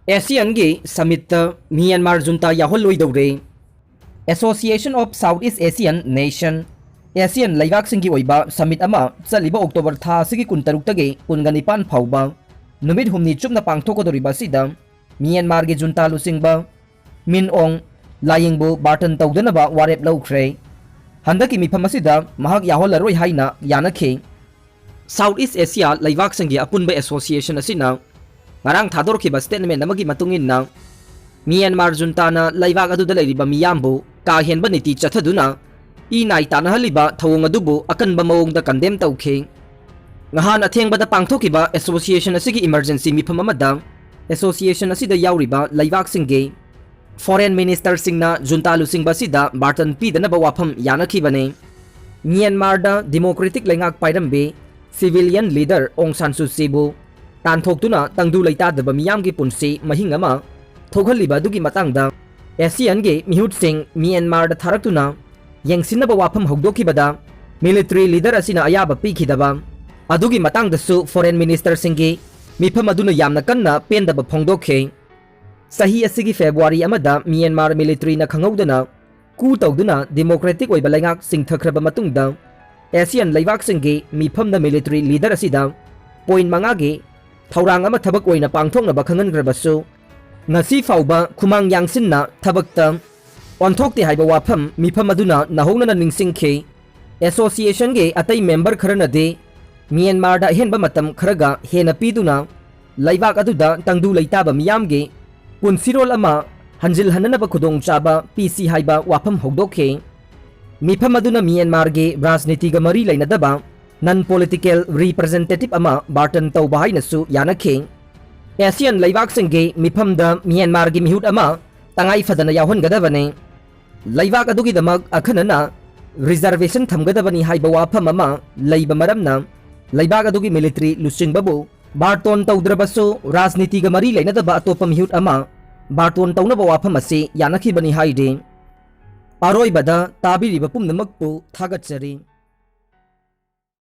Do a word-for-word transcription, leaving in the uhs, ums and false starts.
ꯑꯦꯁꯤꯌꯥꯟꯒꯤ ꯁꯃꯤꯠꯇ Myanmar junta ꯌꯥꯎꯍꯜꯂꯣꯏꯗꯧꯔꯦ꯫ Association of Southeast Asian Nation, ASEAN ꯂꯩꯕꯥꯛꯁꯤꯡꯒꯤ ꯑꯣꯏꯕ ꯁꯃꯤꯠ ꯑꯃ ꯆꯠꯂꯤꯕ ꯑꯣꯛꯇꯣꯕꯔ ꯊꯥ ꯑꯁꯤꯒꯤ ꯀꯨꯟꯇꯔꯨꯛꯇꯒꯤ ꯀꯨꯟꯒ ꯅꯤꯄꯥꯟ ꯐꯥꯎꯕ ꯅꯨꯃꯤꯠ ꯍꯨꯝꯅꯤ ꯆꯨꯞꯅ ꯄꯥꯡꯊꯣꯛꯀꯗꯧꯔꯤꯕ ꯑꯁꯤꯗ ꯃ꯭ꯌꯥꯟꯃꯥꯔꯒꯤ ꯖꯨꯟꯇꯥ ꯂꯨꯆꯤꯡꯕ ꯃꯤꯟ ꯑꯣꯡ ꯂꯥꯌꯤꯡꯕꯨ ꯕꯥꯔꯇꯟ ꯇꯧꯗꯅꯕ ꯋꯥꯔꯦꯞ ꯂꯧꯈ꯭ꯔꯦ꯫ ꯍꯟꯗꯛꯀꯤ ꯃꯤꯐꯝ ꯑꯁꯤꯗ ꯃꯍꯥꯛ ꯌꯥꯎꯍꯜꯂꯔꯣꯏ ꯍꯥꯏꯅ ꯌꯥꯅꯈꯤ꯫ ꯁꯥꯎꯠ ꯏꯁ ꯑꯦꯁꯤꯌꯥ ꯂꯩꯕꯥꯛꯁꯤꯡꯒꯤ ꯑꯄꯨꯟꯕ ꯑꯦꯁꯣꯁꯤꯌꯦꯁꯟ ꯑꯁꯤꯅ ꯉꯔꯥꯡ ꯊꯥꯗꯣꯔꯛꯈꯤꯕ ꯁ꯭ꯇꯦꯠꯃꯦꯟ ꯑꯃꯒꯤ ꯃꯇꯨꯡ ꯏꯟꯅ, ꯃ꯭ꯌꯥꯟꯃꯥꯔ ꯖꯨꯟꯇꯥꯅ ꯂꯩꯕꯥꯛ ꯑꯗꯨꯗ ꯂꯩꯔꯤꯕ ꯃꯤꯌꯥꯝꯕꯨ ꯀꯥ ꯍꯦꯟꯕ ꯅꯤꯇꯤ ꯆꯠꯊꯗꯨꯅ ꯏ ꯅꯥꯏ ꯇꯥꯅꯍꯜꯂꯤꯕ ꯊꯧꯑꯣꯡ ꯑꯗꯨꯕꯨ ꯑꯀꯟꯕ ꯃꯑꯣꯡꯗ ꯀꯟꯗꯦꯝ ꯇꯧꯈꯤ꯫ ꯉꯍꯥꯟ ꯑꯊꯦꯡꯕꯗ ꯄꯥꯡꯊꯣꯛꯈꯤꯕ ꯑꯦꯁꯣꯁꯤꯌꯦꯁꯟ ꯑꯁꯤꯒꯤ ꯏꯃꯔꯖꯦꯟꯁꯤ ꯃꯤꯐꯝ ꯑꯃꯗ ꯑꯦꯁꯣꯁꯤꯌꯦꯁꯟ ꯑꯁꯤꯗ ꯌꯥꯎꯔꯤꯕ ꯂꯩꯕꯥꯛꯁꯤꯡꯒꯤ ꯐꯣꯔꯦꯟ ꯃꯤꯅꯤꯁꯇꯔꯁꯤꯡꯅ ꯖꯨꯟꯇꯥ ꯂꯨꯆꯤꯡꯕ ꯑꯁꯤꯗ ꯕꯥꯔꯇꯟ ꯄꯤꯗꯅꯕ ꯋꯥꯐꯝ ꯌꯥꯅꯈꯤꯕꯅꯤ꯫ ꯃ꯭ꯌꯥꯟꯃꯥꯔꯗ ꯗꯤꯃꯣꯀ꯭ꯔꯦꯇꯤꯛ ꯂꯩꯉꯥꯛ ꯄꯥꯏꯔꯝꯕꯤ ꯁꯤꯚꯤꯂꯤꯌꯟ ꯂꯤꯗꯔ ꯑꯣꯡ ꯁꯥꯟ ꯁꯨ ꯆꯤꯕꯨ ꯇꯥꯟꯊꯣꯛꯇꯨꯅ ꯇꯪꯗꯨ ꯂꯩꯇꯥꯗꯕ ꯃꯤꯌꯥꯝꯒꯤ ꯄꯨꯟꯁꯤ ꯃꯍꯤꯡ ꯑꯃ ꯊꯣꯛꯍꯜꯂꯤꯕ ꯑꯗꯨꯒꯤ ꯃꯇꯥꯡꯗ ꯑꯦꯁꯤꯌꯥꯟꯒꯤ ꯃꯤꯍꯨꯠꯁꯤꯡ ꯃ꯭ꯌꯥꯟꯃꯥꯔꯗ ꯊꯥꯔꯛꯇꯨꯅ ꯌꯦꯡꯁꯤꯟꯅꯕ ꯋꯥꯐꯝ ꯍꯧꯗꯣꯛꯈꯤꯕꯗ ꯃꯤꯂꯤꯇꯔꯤ ꯂꯤꯗꯔ ꯑꯁꯤꯅ ꯑꯌꯥꯕ ꯄꯤꯈꯤꯗꯕ ꯑꯗꯨꯒꯤ ꯃꯇꯥꯡꯗꯁꯨ ꯐꯣꯔꯦꯟ ꯃꯤꯅꯤꯁꯇꯔꯁꯤꯡꯒꯤ ꯃꯤꯐꯝ ꯑꯗꯨꯅ ꯌꯥꯝꯅ ꯀꯟꯅ ꯄꯦꯟꯗꯕ ꯐꯣꯡꯗꯣꯛꯈꯤ꯫ ꯆꯍꯤ ꯑꯁꯤꯒꯤ ꯐꯦꯕ꯭ꯔꯨꯋꯥꯔꯤ ꯑꯃꯗ ꯃ꯭ꯌꯥꯟꯃꯥꯔ ꯃꯤꯂꯤꯇꯔꯤꯅ ꯈꯪꯍꯧꯗꯅ ꯀꯨ ꯇꯧꯗꯨꯅ ꯗꯤꯃꯣꯀ꯭ꯔꯦꯇꯤꯛ ꯑꯣꯏꯕ ꯂꯩꯉꯥꯛ ꯆꯤꯡꯊꯈ꯭ꯔꯕ ꯃꯇꯨꯡꯗ ꯑꯦꯁꯤꯌꯥꯟ ꯂꯩꯕꯥꯛꯁꯤꯡꯒꯤ ꯃꯤꯐꯝꯗ ꯃꯤꯂꯤꯇꯔꯤ ꯂꯤꯗꯔ ꯑꯁꯤꯗ ꯄꯣꯏꯟ ꯃꯉꯥꯒꯤ ꯊꯧꯔꯥꯡ ꯑꯃ ꯊꯕꯛ ꯑꯣꯏꯅ ꯄꯥꯡꯊꯣꯛꯅꯕ ꯈꯪꯍꯟꯈ꯭ꯔꯕꯁꯨ, ꯉꯁꯤ ꯐꯥꯎꯕ ꯈꯨꯃꯥꯡ ꯌꯥꯡꯁꯤꯟꯅ ꯊꯕꯛꯇ ꯑꯣꯟꯊꯣꯛꯇꯦ ꯍꯥꯏꯕ ꯋꯥꯐꯝ ꯃꯤꯐꯝ ꯑꯗꯨꯅ ꯅꯧꯍꯧꯅꯅ ꯅꯤꯡꯁꯤꯡꯈꯤ꯫ ꯑꯦꯁꯣꯁꯤꯌꯦꯁꯟꯒꯤ ꯑꯇꯩ ꯃꯦꯝꯕꯔ ꯈꯔꯅꯗꯤ ꯃ꯭ꯌꯥꯟꯃꯥꯔꯗ ꯑꯍꯦꯟꯕ ꯃꯇꯝ ꯈꯔꯒ ꯍꯦꯟꯅ ꯄꯤꯗꯨꯅ ꯂꯩꯕꯥꯛ ꯑꯗꯨꯗ ꯇꯪꯗꯨ ꯂꯩꯇꯥꯕ ꯃꯤꯌꯥꯝꯒꯤ ꯄꯨꯟꯁꯤꯔꯣꯜ ꯑꯃ ꯍꯟꯖꯤꯜꯍꯟꯅꯅꯕ ꯈꯨꯗꯣꯡꯆꯥꯕ ꯄꯤꯁꯤ ꯍꯥꯏꯕ ꯋꯥꯐꯝ ꯍꯧꯗꯣꯛꯈꯤ꯫ ꯃꯤꯐꯝ ꯑꯗꯨꯅ ꯃ꯭ꯌꯥꯟꯃꯥꯔꯒꯤ ꯔꯥꯖꯅꯤꯇꯤꯒ ꯃꯔꯤ ꯂꯩꯅꯗꯕ ꯅꯟ ꯄꯣꯂꯤꯇꯤꯀꯦꯜ ꯔꯤꯄ꯭ꯔꯖꯦꯟꯇꯦꯇꯤꯚ ꯑꯃ ꯕꯥꯔꯇꯟ ꯇꯧꯕ ꯍꯥꯏꯅꯁꯨ ꯌꯥꯅꯈꯤ꯫ ꯑꯦꯁꯤꯌꯥꯟ ꯂꯩꯕꯥꯛꯁꯤꯡꯒꯤ ꯃꯤꯐꯝꯗ ꯃ꯭ꯌꯥꯟꯃꯥꯔꯒꯤ ꯃꯤꯍꯨꯠ ꯑꯃ ꯇꯉꯥꯏ ꯐꯗꯅ ꯌꯥꯎꯍꯟꯒꯗꯕꯅꯤ꯫ ꯂꯩꯕꯥꯛ ꯑꯗꯨꯒꯤꯗꯃꯛ ꯑꯈꯟꯅꯅ ꯔꯤꯖꯔꯕꯦꯁꯟ ꯊꯝꯒꯗꯕꯅꯤ ꯍꯥꯏꯕ ꯋꯥꯐꯝ ꯑꯃ ꯂꯩꯕ ꯃꯔꯝꯅ ꯂꯩꯕꯥꯛ ꯑꯗꯨꯒꯤ ꯃꯤꯂꯤꯇꯔꯤ ꯂꯨꯆꯤꯡꯕꯕꯨ ꯕꯥꯔꯇꯣꯟ ꯇꯧꯗ꯭ꯔꯕꯁꯨ ꯔꯥꯖꯅꯤꯇꯤꯒ ꯃꯔꯤ ꯂꯩꯅꯗꯕ ꯑꯇꯣꯞꯄ ꯃꯤꯍꯨꯠ ꯑꯃ ꯕꯥꯔꯇꯣꯟ ꯇꯧꯅꯕ ꯋꯥꯐꯝ ꯑꯁꯤ ꯌꯥꯅꯈꯤꯕꯅꯤ ꯍꯥꯏꯔꯤ꯫ ꯑꯔꯣꯏꯕꯗ ꯇꯥꯕꯤꯔꯤꯕ ꯄꯨꯝꯅꯃꯛꯄꯨ ꯊꯥꯒꯠꯆꯔꯤ꯫